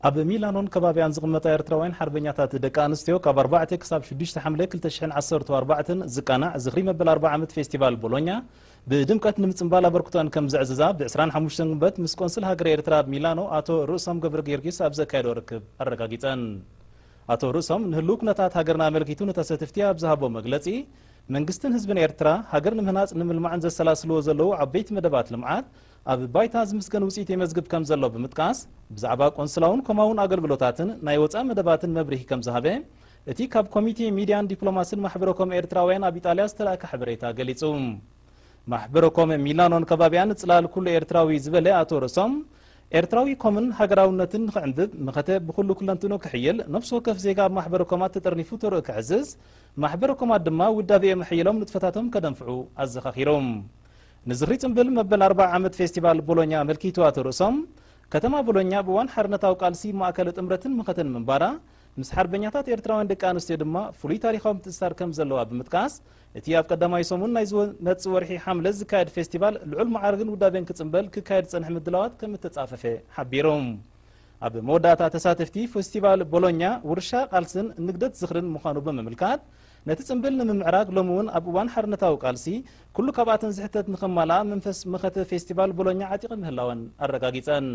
ኣብ ሚላኖን ከባቢያን ዝቕመጣ ኤርትራውያን ሓርበኛታት ደቂ ኣንስትዮ ካብ ኣርባዕተ ክሳብ ሽዱሽተ ሓምለ ክልተ ሽሕን ዓሰርተ ኣርባዕተን ዝቃናዕ ዝኽሪ መበል ኣርባዓ ዓመት ፌስቲቫል ቦሎኛ ብድምቀት ንምጽንባል ኣበርክቶን ከም ዘዕዝዛ ብ ዕስራን ሓሙሽተን ግንቦት ምስ ቆንስል ሃገረ ኤርትራ ኣብ ሚላኖ ኣቶ ርእሶም ገብረ ጊዮርጊስ ኣብ ዘካየዶ ርክብ ኣረጋጊጸን። ኣቶ ርእሶም ንህልው ኩነታት ሃገርና ኣመልኪቱ ንተሳተፍቲ ኣብ ዝሃቦ መግለጺ፣ መንግስትን ህዝብን ኤርትራ ሃገር ንምህናጽ ንምልማዕን ዘሰላስልዎ ዘለዉ ዓበይቲ መደባት ልምዓት ኣብ ባይታ ዝምስገን ውጽኢት የመዝግብ ከም ዘሎ ብምጥቃስ፣ ብዛዕባ ቆንስላውን ኮማውን ኣገልግሎታትን ናይ ወጻኢ መደባትን መብርሂ ከም ዝሃበ እቲ ካብ ኮሚቴ ሚድያን ዲፕሎማስን ማሕበረኮም ኤርትራውያን ኣብ ኢጣልያ ዝተላእከ ሓበሬታ ገሊጹ። ማሕበረኮም ሚላኖን ከባቢያን ጽላል ኩሉ ኤርትራዊ ዝበለ ኣቶ ርእሶም፣ ኤርትራዊ ኮምን ሃገራውነትን ንኽዕንብብ መኸተ ብኹሉ ኩለንትኖ ክሕይል ነፍሲ ወከፍ ዜጋ ኣብ ማሕበረኮማት ተጠርኒፉ ተርኡ ክዕዝዝ፣ ማሕበረኮማት ድማ ውዳቤኦም ኣሕይሎም ንጥፈታቶም ከደንፍዑ ኣዘኻኺሮም። ንዝኽሪ ጽምብል መበል ኣርባዓ ዓመት ፌስቲቫል ቦሎኛ ኣመልኪቱ ኣቶ ርእሶም፣ ከተማ ቦሎኛ ብእዋን ሓርነታዊ ቃልሲ ማእከል ጥምረትን መኸተን ምንባራ፣ ምስ ሓርበኛታት ኤርትራውያን ደቂ ኣንስትዮ ድማ ፍሉይ ታሪኻዊ ምትእስሳር ከም ዘለዋ ብምጥቃስ፣ እቲ ኣብ ቀዳማይ ሰሙን ናይ ዝመጽእ ወርሒ ሓምለ ዝካየድ ፌስቲቫል ልዑል መዓርግን ውዳቤን ክጽምበል ክካየድ ዝጸንሐ ምድላዋት ከም እተጻፈፈ ሓቢሩ። ኣብ መወዳእታ ተሳተፍቲ ፌስቲቫል ቦሎኛ ውርሻ ቃልስን ንግደት ዝኽርን ምዃኑ ብምምልካት፣ ነቲ ጽምብል ንምምዕራግ ሎሚ እውን ኣብ እዋን ሓርነታዊ ቃልሲ ኩሉ ካብኣተን ዝሕተት ንኸማልኣ መንፈስ መኸተ ፌስቲቫል ቦሎኛ ዓጢቐ ምህላወን ኣረጋጊጸን።